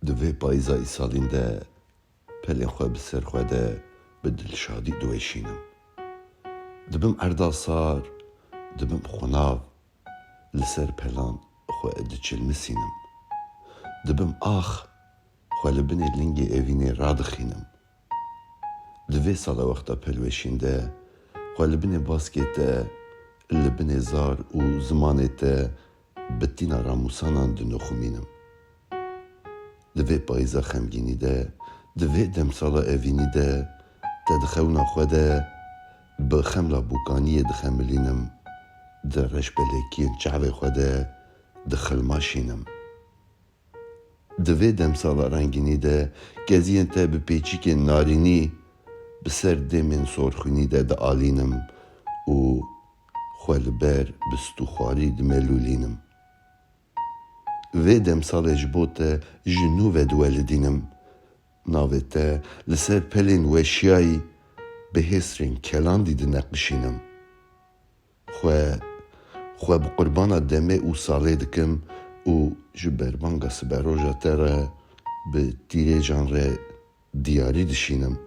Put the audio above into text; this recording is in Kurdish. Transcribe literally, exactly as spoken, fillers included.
Di vê payîza îsalîn de pelên xwe bi ser xwe de bi dilşadî diweşînim. Dibim erda sar, dibim xunav, li ser pelan xwe diçilmisînim. Dibim ax, xwe li binê lingê evînê radixînim. Di vê sala wexta pelweşîn de xwe li binê baskê te, li binê zar û zimanê te bi tîna ramûsanan dinoximînim. Di vê payîza xemgînî de, di vê demsala evînî de, te di xewna xwe de bi xemla bûkaniyê dixemilînim, di reşbelekiyên çavê xwe de dixilmaşînim. Di vê demsala rengînî de keziyên te bi pêçikên narînî bi ser dêmên sorxwînî de dialînim û xwe li ber bistûxwarî dimelûlînim. Vê demsalê ji bo te ji nû ve diwelidînim. Navê te li ser pelên weşiyayî bi hêsrên kelandî dineqişînim. Xwe, xwe bi qurbana demê û salê dikim û ji berbanga siberoja te re bi tîrêjan re diyarî dişînim.